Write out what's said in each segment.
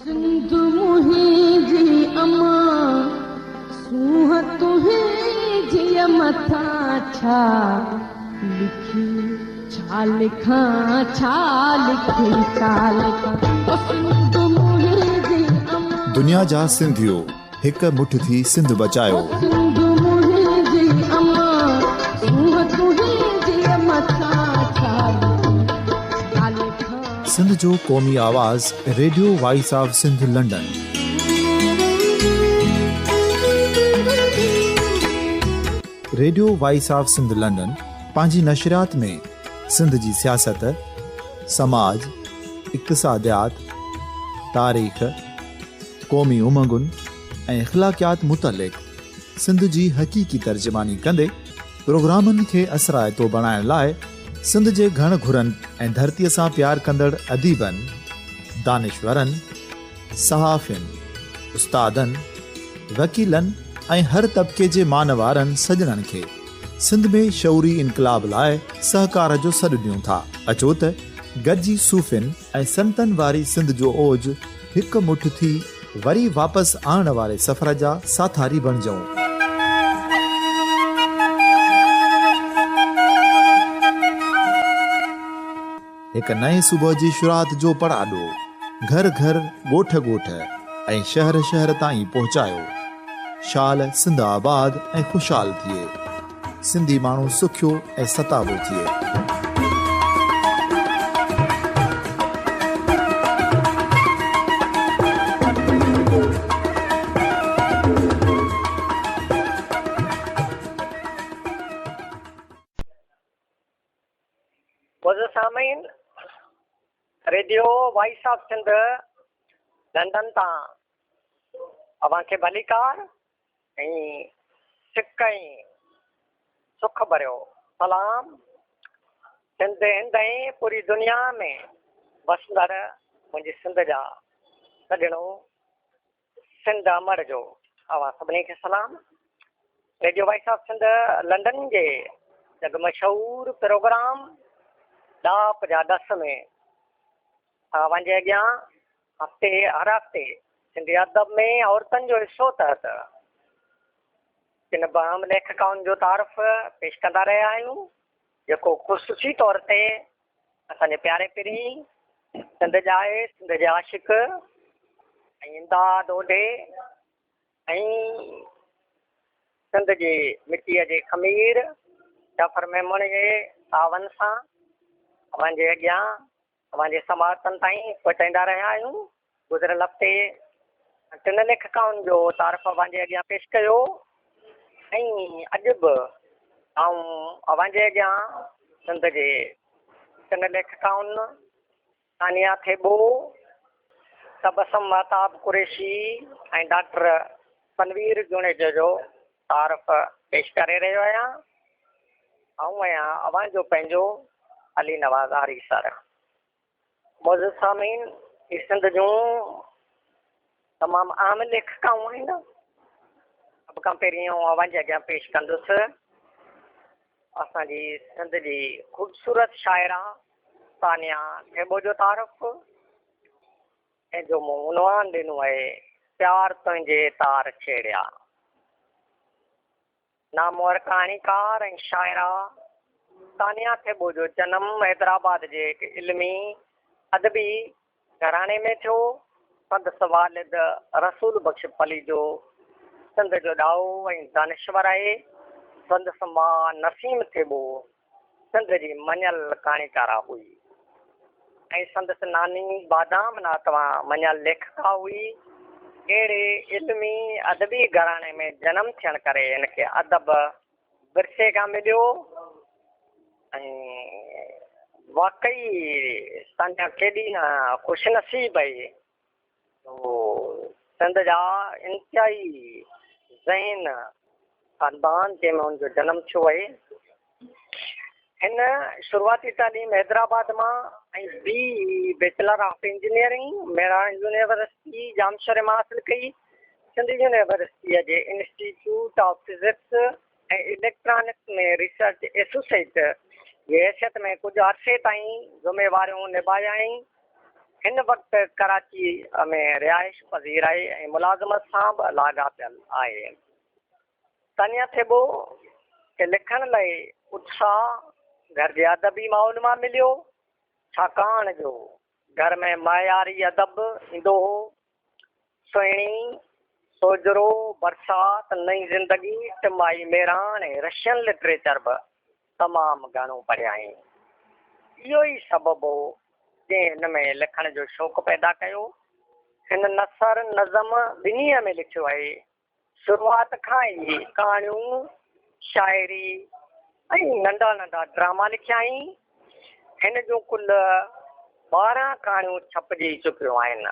سنڌ منهنجي امان، سونهن تنهنجي مٿان ڇا لکي ڇا لکان ڇا لکي ڇا لکان او سنڌ منهنجي امان. دنيا جا سنڌيو هڪ مٺ ٿي سنڌ بچايو. او سنڌ منهنجي امان، سونهن تنهنجي مٿان ڇا لکي ڇا لکان. سنڌ جو قومي آواز radio voice of Sindh London. Radio voice of Sindh London پنهنجي نشريات ۾ سنڌ جي سياست، سماج، اقتصاديات، تاريخ، قومي امنگن ۽ اخلاقيات متعلق سنڌ جي حقيقي ترجماني ڪندي پروگرامن کي اثرائتو بڻائڻ لاء سنڌ جي گهڻ گهرن ۽ ڌرتيء سان پيار ڪندڙ اديبن، دانشورن، صحافين، استادن، وڪيلن ۽ هر طبقي جي مان وارن سڄڻن کي سنڌ ۾ شعوري انقلاب لاء سهڪار جو سڏ ڏيون ٿا. اچو ته گڏجي صوفين ۽ سنتن واري سنڌ جو اوج هڪ مٺ ٿي وري واپس آڻڻ واري سفر جا ساٿاري بڻجون. هڪ نئين صبح جي شروعات جو پڙاڏو گهر گهر، ڳوٺ ڳوٺ ۽ شهر شهر تائين پهچايو. شال سنڌ آباد ۽ خوشحال ٿئي. سنڌي ماڻهو سکيو ۽ ستابو ٿئي. معزز سامعين، radio voice of Sindh London تان اوهان کي ڀليڪار ۽ سڪ ۽ سک ڀريو سلام سنڌ هند ۽ پوري دنيا ۾ وسندڙ منهنجي سنڌ جا سڄڻو سنڌ امڙ جو اوهان سڀني کي سلام radio voice of Sindh London جي جڳ مشهور پروگرام ڏاهپ جا ڏس ۾ اوهان جي اڳيان هفتي هر هفتي سنڌي ادب ۾ عورتن جو حصو تحت ڪن به اهم ليکڪائن جو تعارف پيش ڪندا رهيا آهيون، جيڪو خصوصي طور تي اسان جي پياري پرين، سنڌ ڄائي، سنڌ جي عاشق ۽ امداد اوڍي ۽ سنڌ جي مٽيء جي خمير جعفر ميمڻ جي تعاون سان اوهان جي اڳيان اوهان جي سماعتن تائين پهچائيندا رهيا آهيون. گذريل هفتي ٽن ليکڪائن جو تعارف اوهان جي اڳيان پيش ڪيو ۽ اڄ به آئون اوهان جي اڳيان سنڌ جي ٽن ليکڪائن ثانيه ٿيٻو، تبسم مهتاب قريشي ۽ ڊاڪٽر تنوير جوڻيجو جو تعارف پيش ڪري رهيو آهيان. آئون آهيان اوهان جو پنهنجو علي نواز آريسر. معزز سامعين، هي سنڌ جون تمام اهم ليکڪائون آهن. سڀ کان پهرين آئون اوهان جي اڳيان پيش ڪندس اسان جي سنڌ جي خوبصورت شاعره ثانيه ٿيٻو جو تعارف. جنهن جو مون عنوان ڏنو آهي پيار تنهنجي تار ڇيڙيا. نامور ڪهاڻيڪار ۽ شاعره تانيا ٿيٻو جو جنم حيدرآباد جي هڪ علمي ادبي گهراڻي ۾ ٿيو. سندس والد رسول بخش پليجو سنڌ جو ڏاهو ۽ دانشور آهي. سندس ماء نسيم ٿيٻو سنڌ جي مڃيل ڪهاڻيڪارا هئي ۽ سندس ناني بادام ناتوان مڃيل ليکڪا هئي. اهڙي علمي ادبي گهراڻي ۾ جنم ٿيڻ ڪري هن کي ادب ورثي کان مليو ۽ واقعي سانيا ڪيڏي نه خوش نصيب هئي جو سنڌ جا انتهائي ذهين خاندان جنهن ۾ هن جو جنم ٿيو آهي. هن شروعاتي تعليم حيدرآباد مان ۽ B bachelor of engineering Mehran university ڄامشوري مان حاصل ڪئي. سنڌ يونيورسٽيء جي institute of physics ۽ electronics ۾ research associate جي حيثيت ۾ ڪجهه عرصي تائين ذميواريون نڀايائين. هن وقت ڪراچي ۾ رهائش پذير آهي ۽ ملازمت سان به لاڳاپيل آهي. تانيا ٿيٻو کي لکڻ لاء اتساهه گهر جي ادبي ماحول مان مليو، ڇاڪاڻ جو گهر ۾ معياري ادب ايندو هو. سهڻي، سوجهرو، برسات، نئين زندگي، ٽماهي مهراڻ ۽ رشين لٽريچر به تمام گهڻو پڙهيائين. اهو ئي سبب هو جنهن هن ۾ لکڻ جو شوق پيدا ڪيو. هن نثر، نظم ٻنهي ۾ لکيو آهي. شروعات کان ئي ڪهاڻيون، شاعري ۽ ننڍا ننڍا ڊراما لکيائين. هن جون ڪل 12 ڪهاڻيون ڇپجي چڪيون آهن،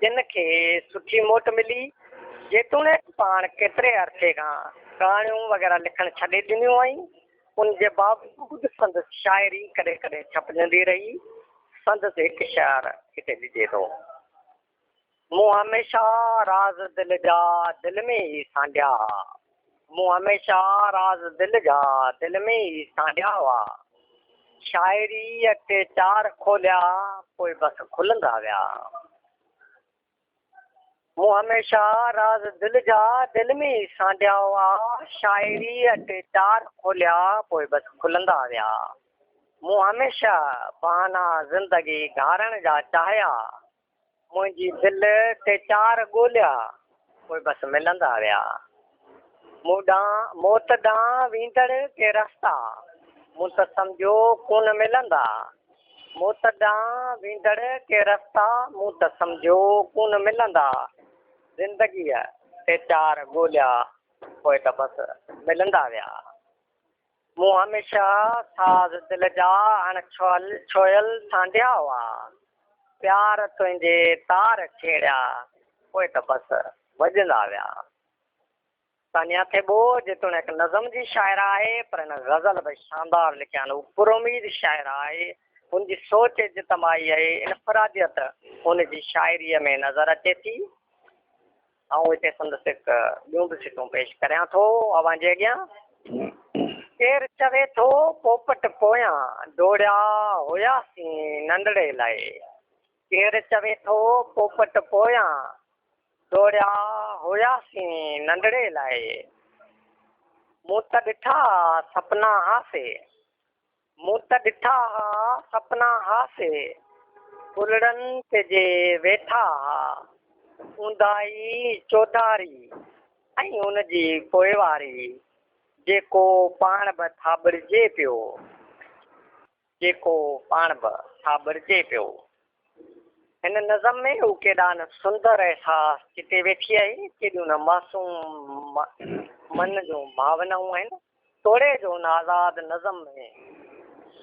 جن کي سٺي موٽ ملي. جيتوڻيڪ پاڻ ڪيتري عرصي کان ڪهاڻيون وغيره لکڻ ڇڏي ڏنيون هئائين، ان جي باوجود سندس شاعري ڪڏهن ڪڏهن ڇپجندي رهي. سندس هڪ شعر هتي ڏجي ٿو. مون هميشه راز دل جا دل ۾ ئي سانڍيا ها. مون هميشه راز دل جا دل ۾ ئي سانڍيا هئا. شاعريء ٽي چار کوليا پوء بس کلندا ويا. مون هميشه راز دل جا دل ۾ ئي سانڍيا هئا، شاعريء ٽي چار کوليا پوء بس کلندا ويا. مون هميشه بهانا زندگي گهارڻ جا چاهيا، منهنجي دل ٽي چار ڳوليا پوء بس ملندا ويا. مون ڏانهن موت ڏانهن ويندڙ ڪي رستا، مون ته سمجهيو ڪونه ملندا. موت ڏانهن ويندڙ ڪي رستا، مون ته سمجهيو ڪونه ملندا. زندگيء ٽي چار ڳوليا، پوء ته بس ملندا ويا. مون هميشه ساز دل جا اڻ ڇهيل ڇهيل سانڍيا هئا. پيار تنهنجي تار ڇيڙيا، پوء ته بس وڄندا ويا. ثانيه ٿيٻو جيتوڻيڪ نظم جي شاعره آهي پر هن غزل به شاندار لکيا آهن. هو پراميد شاعره آهي. هن جي سوچ اجتماعي آهي. انفراديت هن جي شاعريء ۾ نظر اچي ٿي. آئون هتي سندس هڪ ٻيون به سٽون پيش ڪريان ٿو اوهان جي اڳيان. ڪير چوي ٿو پوپٽ پويان ڊوڙيا هياسين ننڍڙي لاء. ڪير چوي ٿو پوپٽ پويان ڊوڙيا هياسين ننڍڙي لاء. مون ته ڏٺا ها سپنا ها سي. مون ته ڏٺا ها سپنا ها سي. ڪلڙن تي جي ويٺا ها. اونداهي چوڌاري ۽ ان جي پوئواري. جيڪو پاڻ به ٿاٻڙجي پيو. جيڪو پاڻ به ٿاٻڙجي پيو. هن نظم ۾ هو ڪيڏا نه سندر احساس چٽي ويٺي آهي، ڪيڏيون نه معصوم من جون ڀاونائون آهن. توڙي جو هن آزاد نظم ۾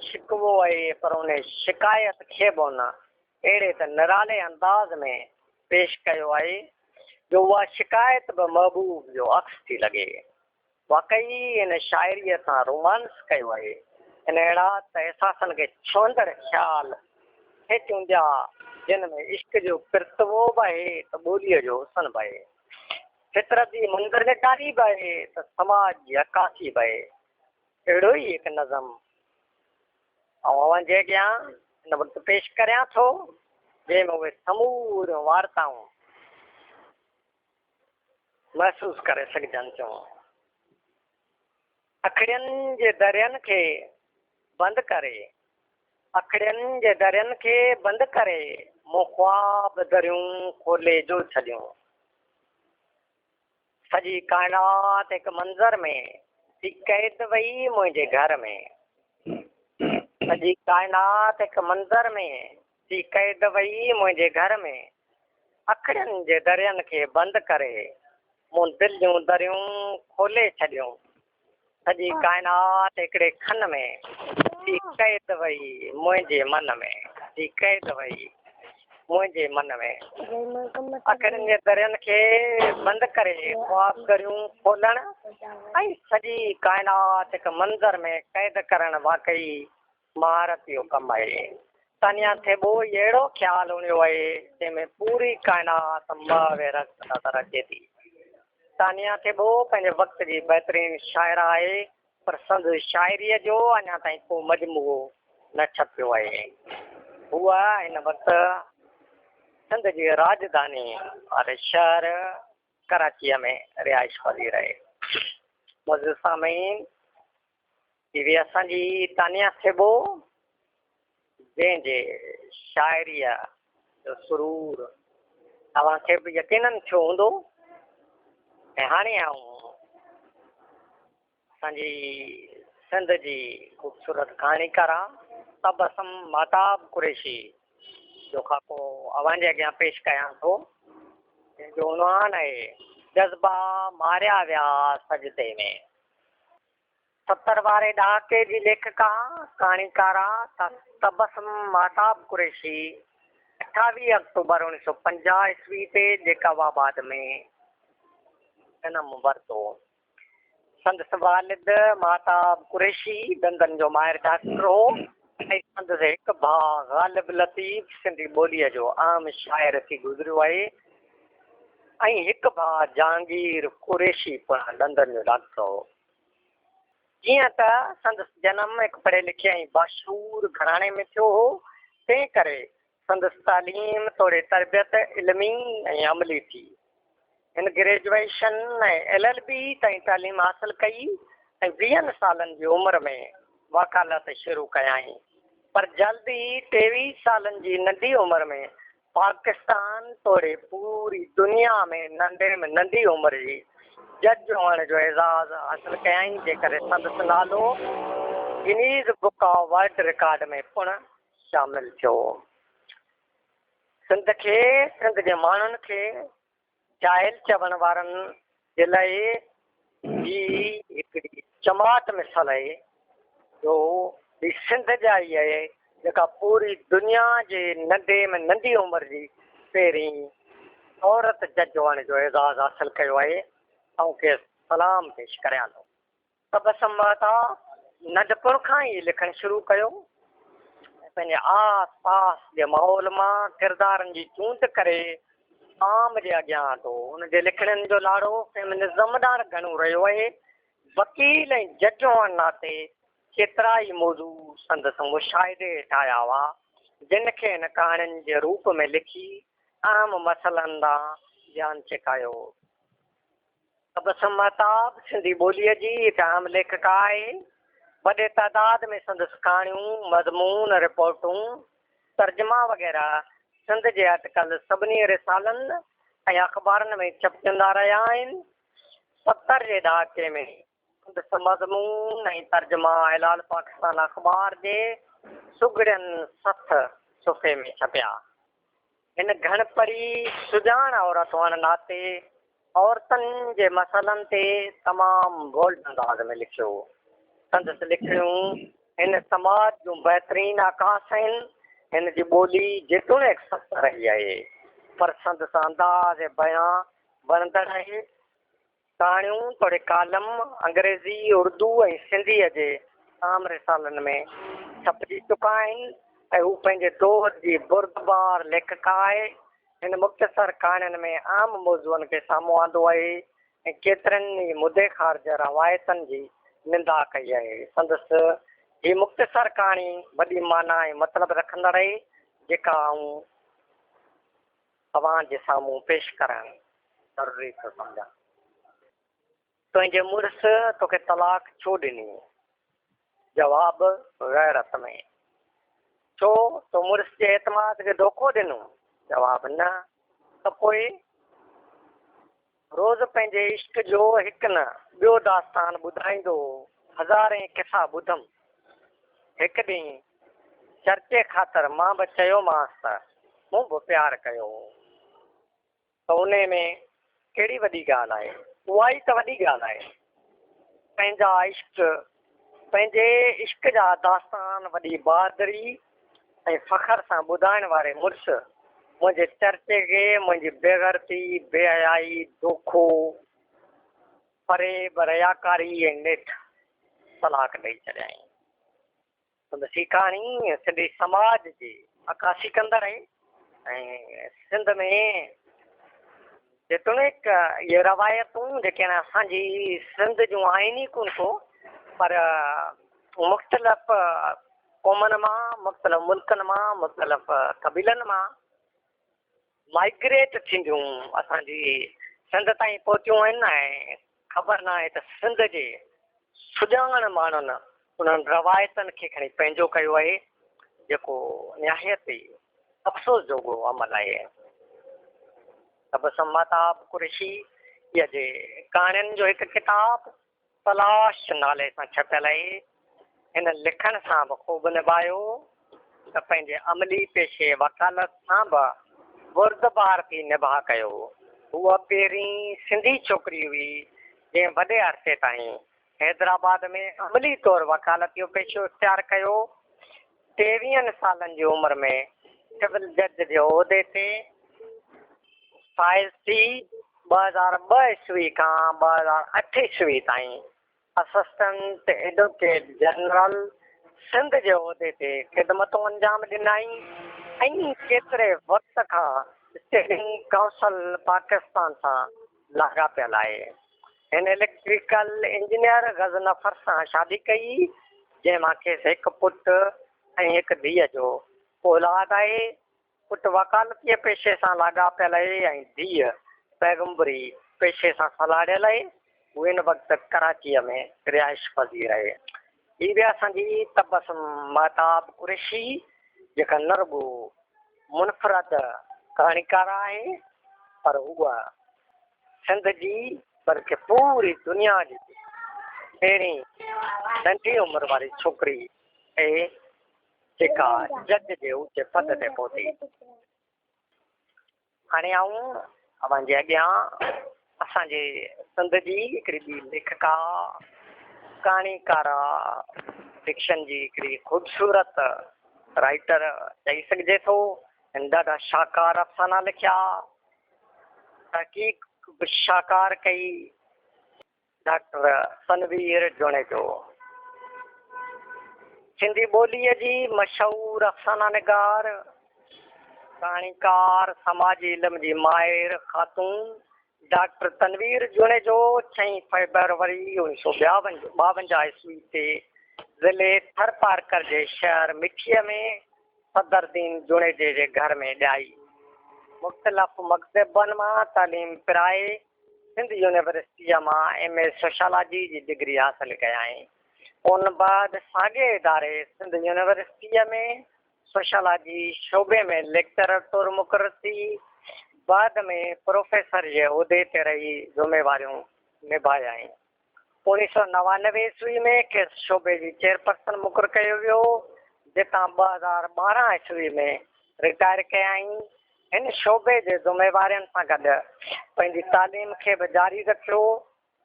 شڪوو آهي پر ان شڪايت کي به هن اهڙي ته نرالي انداز ۾ پيش ڪيو آهي جو اها شڪايت به محبوب جو عڪس ٿي لڳي. واقعي هن شاعريء سان رومانس ڪيو آهي. هن اهڙا ته احساسن کي ڇهندڙ خيال کي چونڊيا، جن ۾ عشق جو پرتوو به آهي ته ٻوليء جو حسن به آهي. فطرت جي منظرنگاري به آهي ته سماج جي عڪاسي به آهي. اهڙو ئي هڪ نظم آئون اوهان جي اڳيان هن وقت پيش ڪريان ٿو، جنهن ۾ اهي سموريون وارتائون محسوس ڪري سگهجن ٿيون. اکڙين جي درين کي بند ڪري، اکڙين جي درين کي بند ڪري، مون خواب دريون کولي جو ڇڏيون. سڄي ڪائنات هڪ منظر ۾ ٿي قيد وئي منهنجي گهر ۾. سڄي ڪائنات هڪ منظر ۾ ٿي قيد وئي منهنجي گهر ۾. اکڙين جي درين کي بند ڪري مون دل جون دريون کولي ڇڏيون. سڄي ڪائنات هڪڙي کن ۾ ٿي قيد وئي منهنجي من ۾، ٿي قيد وئي منهنجي من ۾. اکڙين جي درين کي بند ڪري خواب دريون کولڻ ۽ سڄي ڪائنات هڪ منظر ۾ قيد ڪرڻ واقعي مهارت جو ڪم آهي. تانيا ٿيٻو ئي اهڙو خيال اڻيو آهي، جنهن ۾ پوري ڪائنات محو رقص نظر اچي ٿي. تانيا ٿيٻو پنهنجي وقت جي بهترين شاعره آهي، پر سندس شاعريء جو اڃا تائين ڪو مجموعو نه ڇپيو آهي. هوء هن وقت سنڌ جي راڄڌاني واري شهر ڪراچيء ۾ رهائش پذير آهي. معزز سامعين، هي هئي اسان جي تانيا ٿيٻو، جنهن جي شاعريء جو سرور توهان کي به يقينن ٿيو هوندو ۽ هاڻي آئون اسان جي سنڌ جي خوبصورت ڪهاڻيڪارا تبسم مهتاب قريشي جو خاڪو اوهان جي اڳيان پيش ڪيان ٿو، جنهن جو عنوان آهي جذبا ماريا ويا سجدي ۾. 70 واري ڏهاڪي جي ليکڪا، ڪهاڻيڪارا تبسم مهتاب قريشي 28 آڪٽوبر 1950 عيسوي تي جيڪب آباد ۾ جنم ورتو. سندس والد مهتاب قريشي ڏندن جو ماهر ڊاڪٽر هو ۽ سندس هڪ ڀاء غالب لطيف سنڌي ٻوليء جو اهم شاعر ٿي گذريو آهي ۽ هڪ ڀاء جهانگير قريشي پڻ ڏندن جو ڊاڪٽر هو. جيئن ته سندس جنم هڪ پڙهئي لکئي ۽ باشعور گهراڻي ۾ ٿيو هو، تنهن ڪري سندس تعليم توڙي تربيت علمي ۽ عملي ٿي. هن گريجوئيشن ۽ ايل ايل بي تائين تعليم حاصل ڪئي ۽ ويهن سالن جي عمر ۾ وڪالت شروع ڪيائين پر جلد ئي 23 سالن جي ننڍي عمر ۾ پاڪستان توڙي پوري دنيا ۾ ننڍي ۾ ننڍي عمر جي جج هئڻ جو اعزاز حاصل ڪيائين جنهن ڪري سندس نالو Guinness book of world record ۾ پڻ شامل ٿيو. سنڌ کي، سنڌ جي ماڻهن کي جاهل چوڻ وارن جي لاء هي هڪڙي چماٽ مثل آهي جو هي سنڌ ڄائي آهي جيڪا پوري دنيا جي ننڍي ۾ ننڍي عمر جي پهرين عورت جج هئڻ جو اعزاز حاصل ڪيو آهي. آئون کيس سلام پيش ڪريان ٿو. تبسم مهتا ننڍپڻ کان ئي لکڻ شروع ڪيو ۽ پنهنجي آس پاس جي ماحول مان ڪردارن جي چونڊ ڪري عام جي اڳيان آندو. هن جي لکڻين جو لاڙو فيمنزم ڏانهن گهڻو رهيو آهي. وڪيل ۽ جج هئڻ ناتي ڪيترائي موضوع سندس مشاهدي هيٺ آيا هئا، جن کي هن ڪهاڻين جي روپ ۾ لکي اهم مسئلن ڏانهن ڌيان ڇڪايو. تبسم مهتاب سنڌي ٻوليء جي هڪ اهم ليکڪا آهي. وڏي تعداد ۾ سندس ڪهاڻيون، مضمون، رپورٽون، ترجما وغيره سنڌ جي اٽڪل سڀني رسالن ۽ اخبارن ۾ ڇپجندا رهيا آهن. 70 جي ڏهاڪي ۾ سندس مضمون ۽ ترجما هلال پاڪستان اخبار جي سگهڙين سٿ صفحي ۾ ڇپيا. هن گهڻ پڙهي سڄاڻ عورت هئڻ ناتي عورتن جي مسئلن تي تمام بولڊ انداز ۾ لکيو. سندس لکڻيون هن سماج جون بهترين عڪاس آهن. هن جي ٻولي جيتوڻيڪ سخت رهي آهي پر سندس انداز بيان وڻندڙ آهي. ڪهاڻيون توڙي ڪالم انگريزي، اردو ۽ سنڌيء جي عام رسالن ۾ ڇپجي چڪا آهن ۽ هو پنهنجي دور جي بردبار ليکڪا آهي. هن مختصر ڪهاڻين ۾ اهم موضوعن کي سامهون آندو آهي ۽ ڪيترين ئي مدي خارج روايتن جي نندا ڪئي آهي. سندس هي مختصر ڪهاڻي وڏي معنيٰ ۽ مطلب رکندڙ آهي، جيڪا آئون اوهان جي سامهون پيش ڪرڻ ضروري ٿو سمجهان. تنهنجي مڙس توکي طلاق ڇو ڏني؟ جواب، غيرت ۾. ڇو تو مڙس جي اعتماد کي دوکو ڏنو؟ جواب، نه. ته پوء؟ روز پنهنجي عشق جو هڪ نه ٻيو داستان ٻڌائيندو هو. هزارين قصا ٻڌم. هڪ ڏينهن چرچي خاطر مان به چيومانس ته مون به پيار ڪيو هو. ته انهي ۾ ڪهڙي وڏي ڳالهه آهي؟ اها ئي ته وڏي ڳالهه آهي. پنهنجا عشق، پنهنجي عشق جا داستان وڏي بهادري ۽ فخر سان ٻڌائڻ واري مڙس منهنجي چرچي کي منهنجي بيغيرتي، بي حيائي، دوکو، فريب، رياڪاري ۽ نيٺ طلاق ڏئي ڇڏيائين. سندس هي ڪهاڻي سنڌي سماج جي عڪاسي ڪندڙ آهي ۽ سنڌ ۾ جيتوڻيڪ اهي روايتون جيڪي آهن اسان جي سنڌ جون آهن ئي ڪونه ڪو پر مختلف قومن مان، مختلف ملڪن مان، مختلف قبيلن مان مائگريٽ ٿينديون اسان جي سنڌ تائين پهتيون آهن ۽ خبر ناهي ته سنڌ جي سڄاڻ ماڻهن انهن روايتن کي کڻي پنهنجو ڪيو آهي، جيڪو نهايت ئي افسوس جوڳو عمل آهي. تبسم مهتاب قريشي جي ڪهاڻين جو هڪ ڪتاب تلاش نالي سان ڇپيل آهي. هن لکڻ سان به خوب نڀايو ته پنهنجي عملي پيشي وڪالت سان به بردبار ٿي نڀاء ڪيو. هوء پهرين سنڌي ڇوڪري هئي جنهن وڏي عرصي تائين حيدرآباد ۾ عملي طور وڪالت جو پيشو اختيار ڪيو. ٽيويهن سالن جي عمر ۾ سول جج جي عهدي تي فائز ٿي 2002 عيسوي کان 2008 عيسوي تائين اسسٽنٽ ايڊووڪيٽ جنرل سنڌ جي عهدي تي خدمتون انجام ڏنائين ۽ ڪيتري وقت کان اسٽينڊنگ ڪائونسل پاڪستان سان لاڳاپيل آهي. هن اليڪٽريڪل انجنيئر غضنفر سان شادي ڪئي، جنهن مان کيس هڪ پٽ ۽ هڪ ڌيء جو اولاد آهي. پٽ وڪالتيء پيشي سان لاڳاپيل آهي ۽ ڌيء پيغمبري پيشي سان سلهاڙيل آهي. هو هن وقت ڪراچيء ۾ رهائش پذير آهي. هي به اسان جي تبسم مهتاب قريشي جيڪا نه رڳو منفرد ڪهاڻيڪاره آهي پر هوء سنڌ جي بلڪه پوري دنيا جي پهرين ننڍي عمر واري ڇوڪري آهي جيڪا جج جي اوچي پد تي پهتي. هاڻي آئون اوهان جي اڳيان اسان جي سنڌ جي هڪڙي ٻي ليکڪا، ڪهاڻيڪارا، فڪشن جي هڪڙي خوبصورت رائيٽر چئي سگهجي ٿو. هن ڏاڍا شاهڪار افسانا لکيا. تحقيق به شاهڪار ڪئي. ڊاڪٽر تنوير جوڻيجو سنڌي ٻوليء جي مشهور افسانه نگار، ڪهاڻيڪار، سماجي علم جي ماهر خاتون ڊاڪٽر تنوير جوڻيجو ڇهين فيبروري اوڻيهه سؤ ٻاونجاهه عيسوي تي ضلعي ٿرپارڪر جي شهر مٺيء ۾ صدر الدين جوڻيجي جي گهر ۾ ڄائي. مختلف مڪتبن مان تعليم پرائي سنڌ يونيورسٽيء مان ايم اي سوشالاجي جي ڊگري حاصل ڪيائين. ان بعد ساڳئي اداري سنڌ يونيورسٽيء ۾ سوشالاجي شعبي ۾ ليڪچرر طور مقرر ٿي، بعد ۾ پروفيسر جي عهدي تي رهي ذميواريون نڀايائين. 1999 عيسوي ۾ کيس شعبي جي چيئرپرسن مقرر ڪيو ويو، جتان 2012 عيسوي ۾ رٽائر ڪيائين. هن شعبي جي ذميوارين سان گڏ پنهنجي تعليم کي به جاري رکيو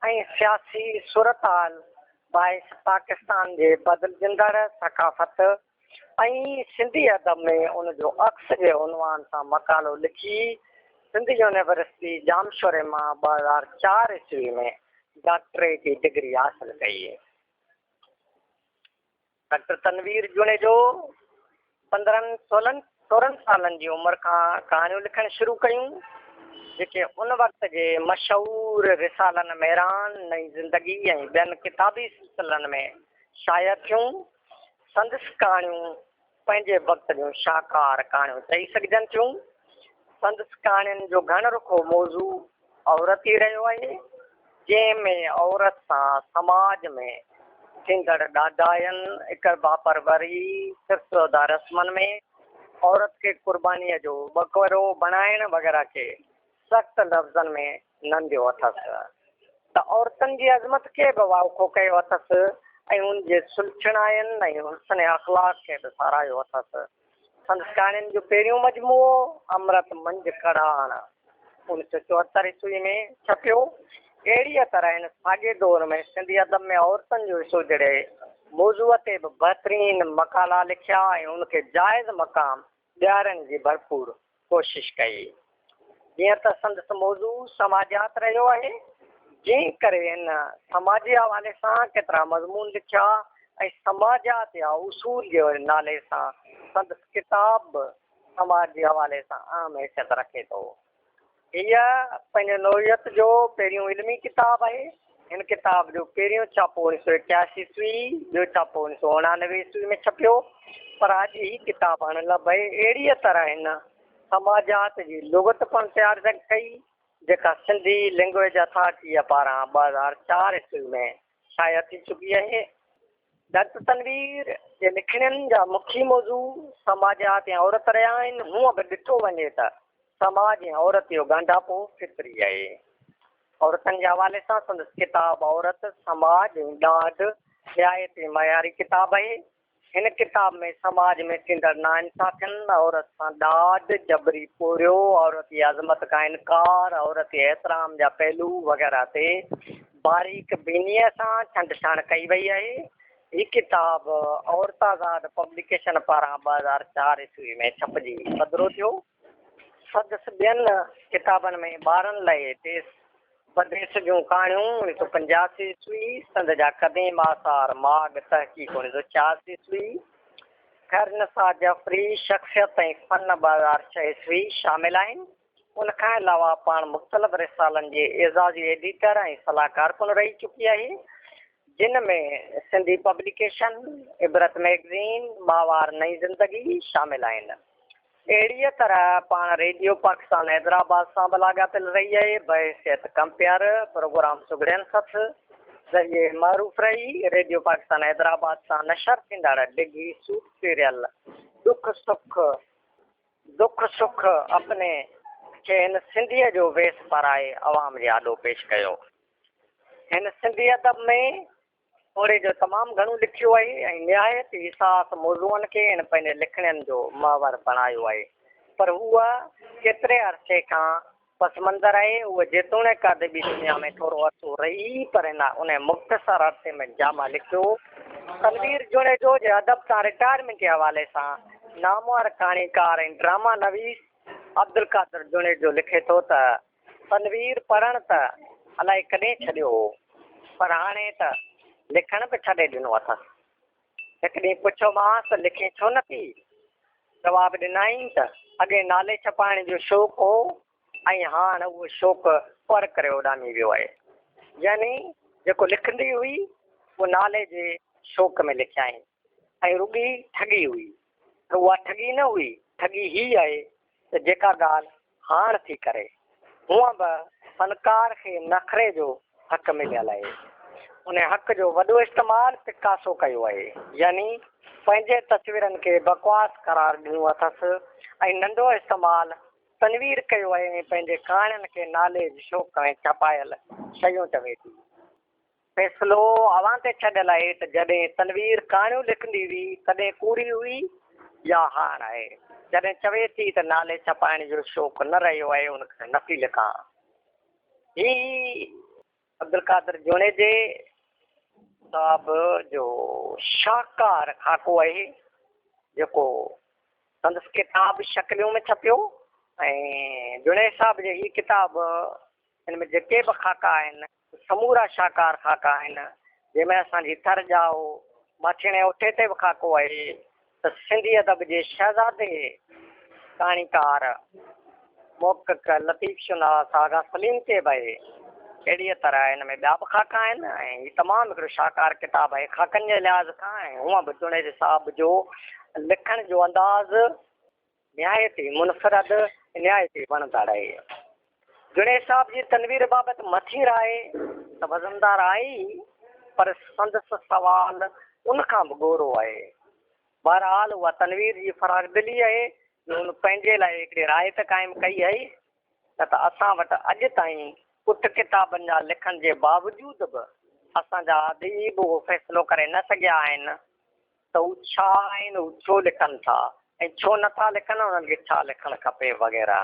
۽ سياسي صورتحال باعث پاڪستان جي بدلجندڙ ثقافت ۽ سنڌي ادب ۾ ان جو عڪس جي عنوان سان مقالو لکي سنڌ يونيورسٽي ڄامشوري مان 2004 عيسوي ۾ ڊاڪٽريٽ جي ڊگري حاصل ڪئي. ڊاڪٽر تنوير جوڻيجو پندرهن سولن سورهن سالن جي عمر کان ڪهاڻيون لکڻ شروع ڪيون، جيڪي ان وقت جي مشهور رسالن مهراڻ، نئين زندگي ۽ ٻين ڪتابي سلسلن ۾ شايع ٿيون. سندس ڪهاڻيون پنهنجي وقت جون شاهڪار ڪهاڻيون چئي سگهجن ٿيون. سندس ڪهاڻين جو گهڻ رخو موضوع عورت ئي رهيو آهي، جنهن ۾ عورت سان سماج ۾ ٿيندڙ ڏاڍاين، اقربا پروري، سرسودا رسمن ۾ عورت کي قربانيء جو ٻڪرو بڻائڻ وغيره کي سخت لفظن ۾ ننديو اٿس ته عورتن جي عظمت کي به واکو ڪيو اٿس ۽ ان جي سلڇڻاين ۽ حسن اخلاق کي به ساراهيو اٿس. سندس ڪهاڻين جو پهريون مجموعو امرت منجهه ڪڙهاڻ 1974 عيسوي ۾ ڇپيو. اهڙيء طرح هن ساڳئي دور ۾ سنڌي ادب ۾ عورتن جو حصو جهڙي موضوع تي به بهترين مقالا لکيا ۽ ان کي جائز مقام ڏيارڻ جي ڀرپور ڪوشش ڪئي. جيئن ته سندس موضوع سماجيات رهيو آهي، جنهن ڪري هن سماجي حوالي سان ڪيترا مضمون لکيا ۽ سماجيات يا اصول جي نالي سان سندس ڪتاب به سماجي حوالي سان اهم حيثيت رکي ٿو. هيء پنهنجي نوعيت جو پهريون علمي ڪتاب آهي. هن ڪتاب جو پهريون ڇاپو 1981 عيسوي، ٻيو ڇاپو 1989 عيسوي ۾ ڇپيو، پر اڄ هي ڪتاب اڻ لڀ آهي. اهڙيء طرح هن سماجيات جي لغت پڻ تيار ڪئي، جيڪا سنڌي لئنگئيج اٿارٽيء پاران 2004 عيسوي ۾ شايع ٿي چڪي آهي. ڊاڪٽر تنوير جي لکڻين جا مکيه موضوع سماجيات ۽ عورت رهيا آهن. هونء به ڏٺو وڃي ته سماج ۽ عورت جو ڳانڍاپو فطري آهي. عورتن جي حوالي سان سندس ڪتاب عورت، سماج ۽ ڏاڍ نهايت ئي معياري ڪتاب آهي. هن ڪتاب ۾ سماج ۾ ٿيندڙ ناانصافين، عورت سان ڏاڍ، جبري پورهيو، عورت جي عظمت کان انڪار، عورت جي احترام جا پهلو وغيره تي باريڪ بينيء سان ڇنڊڇاڻ ڪئي وئي آهي. هي ڪتاب عورت آزاد پبليڪيشن پاران 2004 عيسوي ۾ ڇپجي پڌرو ٿيو. سندس ٻين ڪتابن ۾ ٻارن لئه ديس پرديس جون ڪهاڻيون 1985 عيسوي، سنڌ جا قديم آثار ماڳ تحقيق 1986 عيسوي، خيرالنساء جعفري شخصيت ۽ فن 2006 عيسوي شامل آهن. ان کان علاوه پاڻ مختلف رسالن جي اعزازي ايڊيٽر ۽ صلاحڪار پڻ رهي چڪي آهي، جن ۾ سنڌي پبليڪيشن، عبرت مئگزين، ماهوار نئين زندگي شامل آهن. اهڙيء طرح پاڻ ريڊيو پاڪستان حيدرآباد سان به لاڳاپيل رهي آهي. بحيثيت ڪمپيئر، پروگرام سگهڙين سٿ ذريعي معروف رهي. ريڊيو پاڪستان حيدرآباد تان نشر ٿيندڙ ڊگهي سوپ سيريل ڏک سک دک سک اپني کي هن سنڌيء جو ويس پارائي عوام جي آڏو پيش ڪيو. هن سنڌي ادب ۾. توڙي جو تمام گهڻو لکيو آهي ۽ نهايت ئي حساس موضوعن کي هن پنهنجي لکڻين جو محور بڻايو آهي پر هوء ڪيتري عرصي کان پس منظر آهي. هوء جيتوڻيڪ ادبي دنيا ۾ ٿورو عرصو رهي پر هن انهي مختصر عرصي ۾ جامع لکيو. تنوير جوڻيجو جي ادب تان رٽائرمينٽ جي حوالي سان نامور ڪهاڻيڪار ۽ ڊراما نويس عبدالقادر جوڻيجو لکي ٿو ته. تنوير پڙهڻ ته الائي ڪڏهن ڇڏيو هو، پر هاڻي ته لکڻ به ڇڏي ڏنو اٿس. هڪ ڏينهن پڇيومانس ته لکين ڇو نه ٿي؟ جواب ڏنائين ته اڳي نالي ڇپائڻ جو شوق هو ۽ هاڻ اهو شوق پر ڪري اڏامي ويو آهي. يعني جيڪو لکندي هئي، اهو نالي جي شوق ۾ لکيائين ۽ رڳي ٺڳي هئي. پر اها ٺڳي نه هئي، ٺڳي هيء آهي ته جيڪا ڳالهه هاڻ ٿي ڪري. هونء به فنڪار کي نخري جو حق مليل آهي. ان حق جو وڏو استعمال پڪاسو ڪيو آهي. يعني پنهنجي تصويرن کي بڪواس قرار ڏنو اٿس ۽ ننڍو استعمال تنوير ڪيو آهي ۽ پنهنجي ڪهاڻين کي نالي جي شوق ۽ ڇپايل شيون چوي ٿي. فيصلو اوهان تي ڇڏيل آهي ته جڏهن تنوير ڪهاڻيون لکندي هئي تڏهن ڪوڙي هئي يا هاڻ آهي جڏهن چوي ٿي ته نالي ڇپائڻ جو شوق نه رهيو آهي ان ڪري نٿي لکان. هي عبدالقادر جوڻيجي صاحب جو شاهڪار خاڪو آهي جيڪو سندس ڪتاب شڪليون ۾ ڇپيو ۽ جوڻيجي صاحب جي هي ڪتاب ان ۾ جيڪي به خاڪا آهن سمورا شاهڪار خاڪا آهن، جنهن ۾ اسان جي ٿر ڄائو ماڇيڻي اوٺي تي به خاڪو آهي ته سنڌي ادب جي شهزادي ڪهاڻيڪار، محقق، لطيف شناس آغا سليم تي به آهي. اهڙيء طرح هن ۾ ٻيا به خاڪا آهن ۽ هي تمام هڪڙو شاهڪار ڪتاب آهي خاڪن جي لحاظ کان ۽ هونء به جوڻيجي صاحب جو لکڻ جو انداز نهايت ئي منفرد ۽ نهايت ئي وڻندڙ آهي. جوڻيجي صاحب جي تنوير بابت مٿين راء ته وزندار آهي ئي، پر سندس سوال ان کان به ڳورو آهي. بهرحال اها تنوير جي فراخدلي آهي جو هن پنهنجي لاء هڪڙي راء ته قائم ڪئي آهي، نه ته اسان وٽ اڄ تائين اٺ ڪتابن جا لکڻ جي باوجود به اسان جا اديب اهو فيصلو ڪري نه سگهيا آهن ته هو ڇا آهن، هو ڇو لکن ٿا ۽ ڇو نه ٿا لکن، انهن کي ڇا لکڻ کپي وغيره.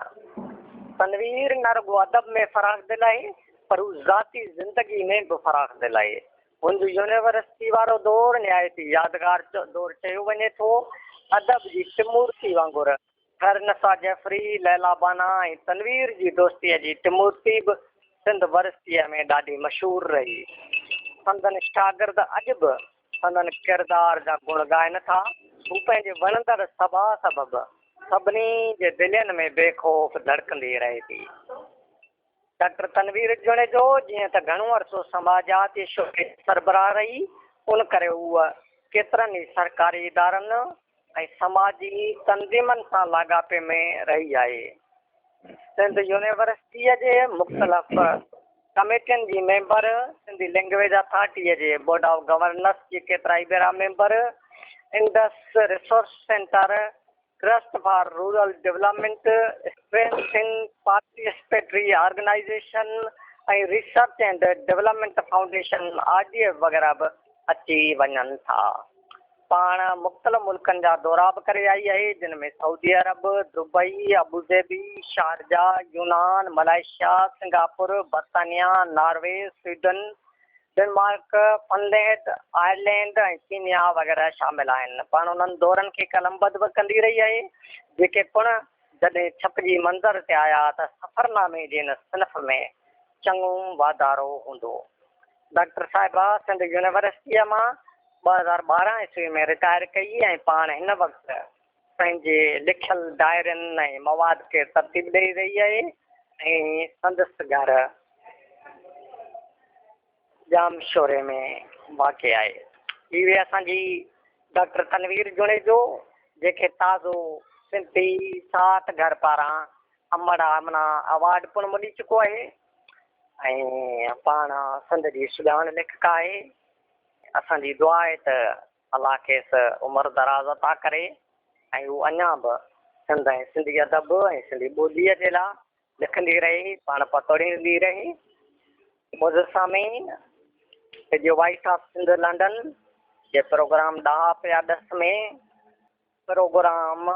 تنوير نه رڳو ادب ۾ فراخ دل آهي پر هو ذاتي زندگي ۾ به فراخ دل آهي. هن جو يونيورسٽي وارو دور نهايت ئي يادگار دور چيو وڃي ٿو. ادب جي ٽمورتي وانگر خيرالنساء جعفري، ليليٰ بانا ۽ تنوير جي دوستيء جي ٽمورتي به سنڌ ورسٽيء ۾ ڏاڍي مشهور رهي. سندن شاگرد اڄ به سندن ڪردار جا گڻ ڳائن ٿا. هو پنهنجي وڻندڙ سڀاء سبب سڀني جي دلين ۾ بي خوف ڌڙڪندي رهي ٿي. ڊاڪٽر تنوير جوڻيجو جيئن ته گهڻو عرصو سماجياتي شعبي جي سربراهه رهي، ان ڪري هوء ڪيترن ئي سرڪاري ادارن ۽ سماجي تنظيمن سان لاڳاپي ۾ رهي آهي. سنڌ يونيورسٽيء جي مختلف ڪميٽين جي ميمبر، سنڌي لئنگئيج اٿارٽيء جي بورڊ آف گورنرس جي ڪيترائي ڀيرا member, Indus resource centre, trust for rural development, strengthening participatory organisation ۽ research and development foundation, R D F, وغيره به اچي وڃن ٿا. پاڻ مختلف ملڪن جا دورا به ڪري آئي آهي، جن ۾ سعودي عرب، دبئي، ابوظهبي، شارجه، يونان، ملائيشيا، سنگاپور، برطانيا، Norway, Sweden, Denmark, Finland, Ireland ۽ Kenya وغيره شامل آهن. پاڻ انهن دورن کي قلمبند به ڪندي رهي آهي، جيڪي پڻ جڏهن ڇپجي منظر تي آيا ته سفرنامي جي ان صنف ۾ چڱو واڌارو هوندو. ڊاڪٽر صاحبه سنڌ يونيورسٽيء مان 2012 عيسوي ۾ رٽائر ڪئي ۽ پاڻ هن وقت پنهنجي لکيل ڊائرين ۽ مواد کي ترتيب ڏئي رهي آهي ۽ سندس گهر ڄامشوري ۾ واقع آهي. هي هئي اسان جي ڊاڪٽر تنوير جوڻيجو جنهن کي تازو سنڌي ساهت گهر پاران امڙ آمنا ايوارڊ پڻ ملي چڪو آهي ۽ پاڻ سنڌ جي سڄاڻ ليکڪا آهي. اسان جي دعا آهي ته الله کيس عمر دراز عطا ڪري ۽ هو اڃا به سنڌ ۽ سنڌي ادب ۽ سنڌي ٻوليء جي لاء لکندي رهي، پاڻ پتوڙيندي رهي. معزز سامعين، radio voice of Sindh London جي پروگرام ڏاهپ يا ڏس ۾ پروگرام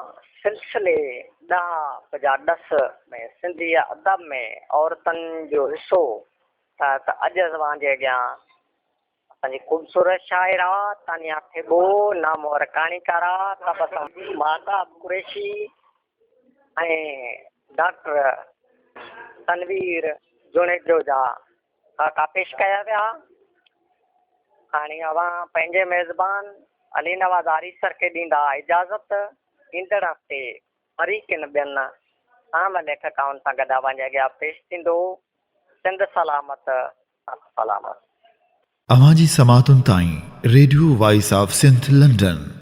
سلسلي ڏاهپ جا ڏس ۾ سنڌي ادب ۾ عورتن جو حصو تحت اڄ اوهان جي اڳيان اسان جي خوبصورت شاعره تانيا ٿيٻو، نامور ڪهاڻيڪارا تبسم ماهتاب قريشي ۽ ڊاڪٽر تنوير جوڻيجو جا خاڪا پيش ڪيا ويا. هاڻي اوهان پنهنجي ميزبان علي نواز آريسر کي ڏيندا اجازت. ايندڙ هفتي وري ڪن ٻين اهم ليکڪائن سان گڏ اوهان جي اڳيان پيش ٿيندو. سنڌ سلامت سلامت. اوهان جي سماعتن تائين radio voice of Sindh London.